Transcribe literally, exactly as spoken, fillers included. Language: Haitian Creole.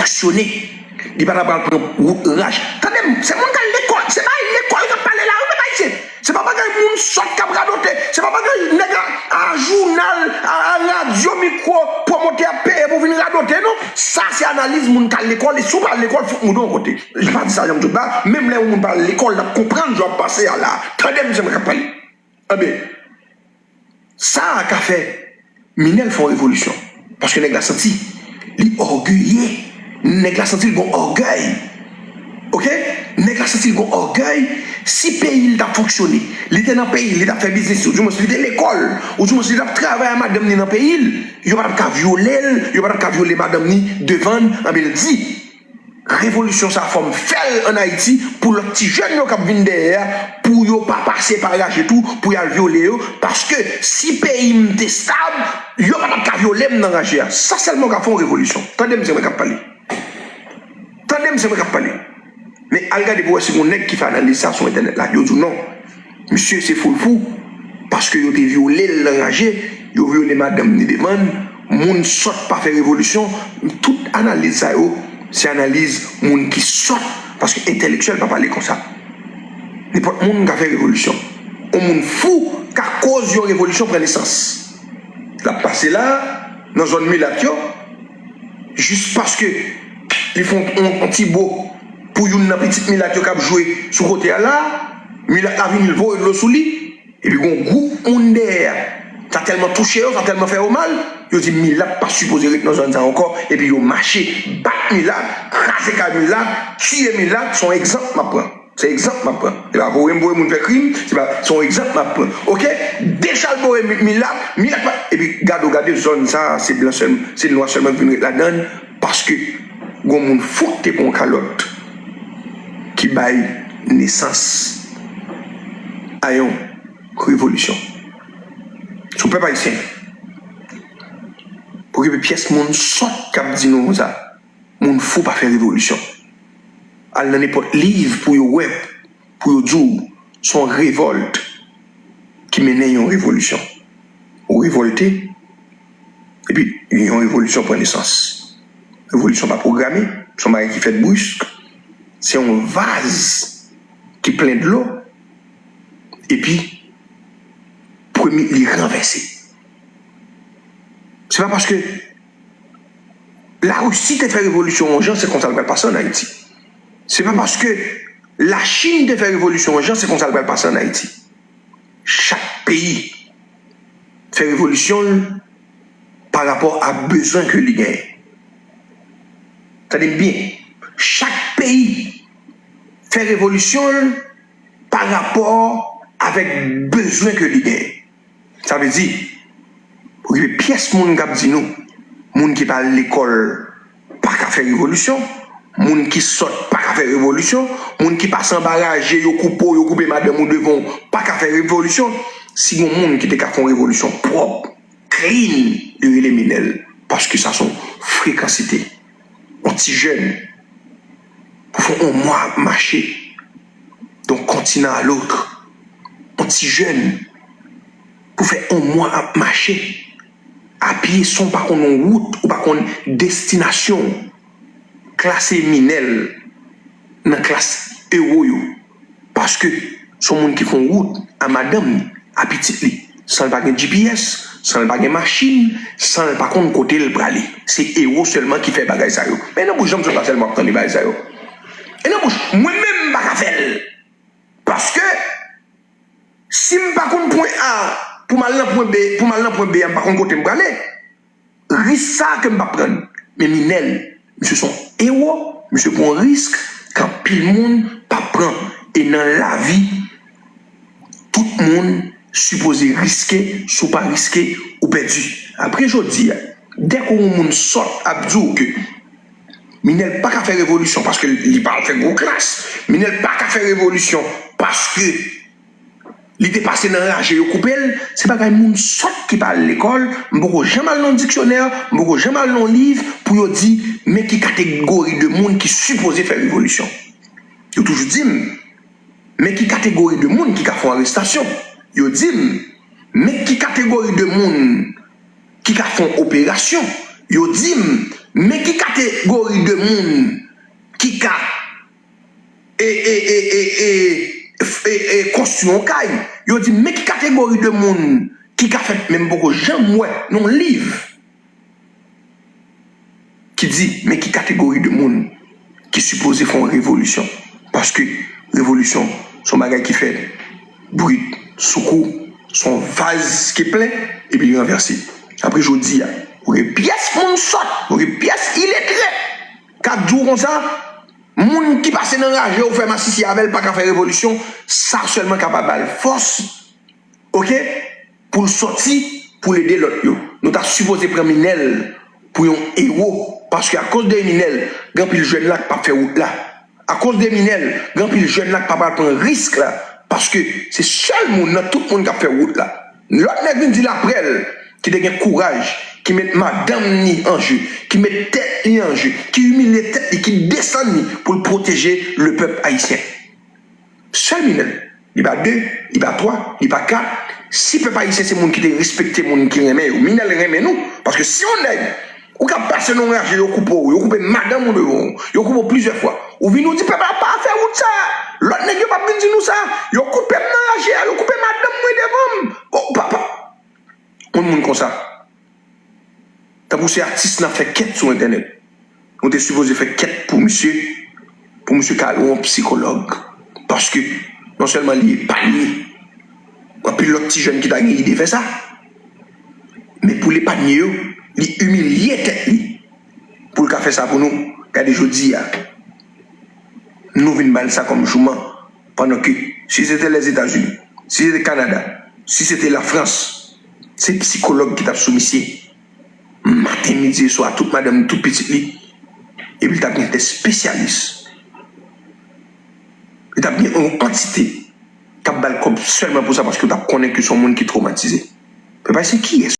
fonksyone. Li pa ta pral pran wout raje. Tande m, se moun k al lekòl, se pa lekòl k ap pale la, wi, pèp ayisyen. Se pa bagay moun sòt k ap radote, se pa bagay nèg a, a jounal, a, a radyo, mikwo, pwomotè ap peye pou vin radote, non. Sa se analiz moun k al lekòl, e si w pa al lekòl, fout moude yon kote. Li pa di sa janm tout ba, menm lè yon moun pa al lekòl, l ap konprann jan w ap pase a la. Tande m, se mwen k ap pale. Anben, sa a ka fè Minèl fè yon revolisyon. Paske nèg la santi li ògeye. Nèg la santi li gon ògèy. Oke? Nèg la santi li gon ògèy. Si peyi l t ap fonksyone, li te nan peyi l, li t ap fè biznis, oudimwens li te lekòl, oudimwens li t ap travay a madanm ni nan peyi l, yo pa t ap ka vyole l, yo pa t ap ka vyole madanm ni devan l, anben l di, revolisyon sa a fò m fè l ann Ayiti pou lòt ti jèn yo k ap vin dèyè a, pou yo pa pase pa raje tou, pou y al vyole yo, paske si peyi m te stab, yo pa t ap ka vyole m nan raje a. Sa sèlman w ka fè yon revolisyon. Tande m, se mwen k ap pale. Tande m, se mwen k ap pale. Men al gade pou w wè si gon nèg ki fè analiz sa sou entènèt la. Yo di w non. Misye se foul fou, paske yo te vyole l nan raje, yo vyole madanm ni devan l, moun sòt pa fè revolisyon. Tout analiz sa yo, se analiz moun ki sòt, paske entèlektyèl pa pale konsa. Nenpòt moun ka fè revolisyon. Yon moun fou ka koz yon revolisyon pran nesans. L ap pase la, nan zòn milat yo, jis paske li fè yon, yon, yon ti bo pou youn nan pitit milat yo k ap jwe sou kote a la, milat la vini, l voye dlo sou li, epi gon gwoup moun dèyè a, sa tèlman touche yo, sa tèlman fè yo mal, yo di milat pa sipoze ret nan zòn sa ankò, epi yo mache bat milat, kraze kay milat, tiye milat, se yon egzanp m ap pran. Se egzanp m ap pran. Se pa voye m voye moun fè krim, se pa, se yon egzanp m ap pran. Oke? Dechalbore mi-, milat, milat pa, epi gade w gade zòn sa a, se blan sèlman, se nwa sèlman ki vin ret ladan l, paske gon moun fou ki te pran yon kalòt ki bay nesans a yon revolisyon. Sou pèp ayisyen, okipe pyès moun sòt k ap di nou konsa, moun fou pa fè revolisyon. Al nan nenpòt liv pou yo wè, pou yo di w se yon revòlt ki mennen yon revolisyon. Ou revòlte, epi yon revolisyon pran nesans. Revolisyon pa pwograme, se yon bagay ki fèt brisk. Se yon vaz ki plen dlo, epi premye li ranvèse. Se pa paske Larisi te fè revolisyon yon jan, se konsa l pral pase ann Ayiti. Se pa paske Lachin te fè revolisyon yon jan, se konsa l pral pase ann Ayiti. Chak peyi fè revolisyon l pa rapò a bezwen ke li genyen. Tande m byen. Chak peyi fè revolisyon l pa rapò avèk bezwen ke li genyen. Sa vle di, okipe pyès moun k ap di nou, moun ki pa al lekòl pa ka fè revolisyon, moun ki sòt pa ka fè revolisyon, moun ki pase anba raje, yo koupe w, yo koupe madanm ou devan w, pa ka fè revolisyon. Si gon moun ki te ka fè yon revolisyon pwòp, clean, yo rele Minèl, paske sa se yon frekansite. Yon ti jèn pou fè yon mwa ap mache d'un continent à l'autre. Yon ti jèn pou fè yon mwa ap mache a pye san w pa konn yon wout, ou pa konn destinasyon w. Klase Minèl nan klas ewo yo. Paske se yon moun ki fè yon wout a madanm ni, a pitit li, san l pa gen G P S, san l pa gen machin, san l pa konn kote l prale. Se ewo sèlman ki fè bagay sa yo. Men nan bouch, janm sot la sèlman ap tande bagay sa yo. E nan bouch, mwen menm m pa ka fè l. Paske si m pa konn pwen A pou m al nan pwen B, pou m al nan pwen B a, m pa konn kote m prale. Risk sa a ke m p ap pran. Men Minèl, misye se yon ewo, misye pran yon risk ke anpil moun p ap pran. E nan lavi, tout moun sipoze riske, si w pa riske, ou pèdi. Apre jodi a, dèke yon moun sòt ap di w ke Minèl pa ka fè revolisyon paske li pa al fè gwo klas, Minèl pa ka fè revolisyon paske li te pase nan raje, yo koupe l. Se bagay moun sòt ki pa al lekòl. M poko janm al nan yon diksyonè, m poko janm al nan yon liv pou yo di men ki kategori de moun ki sipoze fè revolisyon. Yo toujou di m men ki kategori de moun ki ka fè yon arestasyon. Yo di m men ki kategori de moun ki ka fè yon operasyon. Yo di m Men ki kategori de moun ki ka e, e, e, e, e, e, e, konstwi yon kay. Yo di, men ki kategori de moun ki ka fè, men m poko janm wè nan yon liv ki di, men ki kategori de moun ki sipoze fè yon revolisyon. Paske revolisyon, se yon bagay ki fèt brit, sou kou, se yon vaz ki plen, epi li ranvèse. Apre jodi a, ou gen pyès moun sòt, ou gen pyès iletre, k ap di w konsa, moun ki pase nan raje ou fè masisi avè l pa ka fè revolisyon, sa sèlman ka pa ba l fòs, oke, pou l sòti, pou l ede lòt yo. Nou ta sipoze pran Minèl pou yon ewo, paske akoz de Minèl, gen anpil jèn la k p ap fè wout la. Akoz de Minèl, gen anpil jèn la k pa pral pran risk la, paske se sèl moun nan tout moun k ap fè wout la. Lòt nèg vin di l aprè l, ki te gen kouraj, ki met madanm ni an je, ki met tèt li an je, ki imilye tèt li, ki desann li pou l pwoteje le pèp ayisyen. Sèl Minèl. Li pa de, li pa twa, li pa kat. Si pèp ayisyen se moun ki te respekte moun ki renmen yo, Minèl renmen nou. Paske si yon nèg, ou ka pase nan yon raje, yo koupe w, yo koupe madanm ou devan w, yo koupe w plizyè fwa. Ou vin ou di pèp la pa fè wout sa. Lòt nèg yo p ap vin di nou sa. Yo koupe m nan raje a, yo koupe madanm mwen devan m. Oh, papa. Yon moun konsa. Tankou se atis n ap fè kèt sou entènèt. Nou te sipoze fè kèt pou misye, pou misye ka al wè yon sikològ. Paske non sèlman li epanye anpil lòt ti jèn ki ta gen ide fè sa, men pou l epanye yo, li imilye tèt li pou l ka fè sa pou nou. Gade jodi a, nou vin ba l sa kòm jouman. Pandan ke si se te Lèzetazini, si se te Kanada, si se te Lafrans, se sikològ ki t ap sou misye. Maten, midi e swa, tout madanm, tout pitit li. Epi l t ap gen de spesyalis. Li t ap gen yon antite k ap ba l kòb sèlman pou sa, paske yo t ap konnen ke se yon moun ki twomatize. Pèp ayisyen, kiyès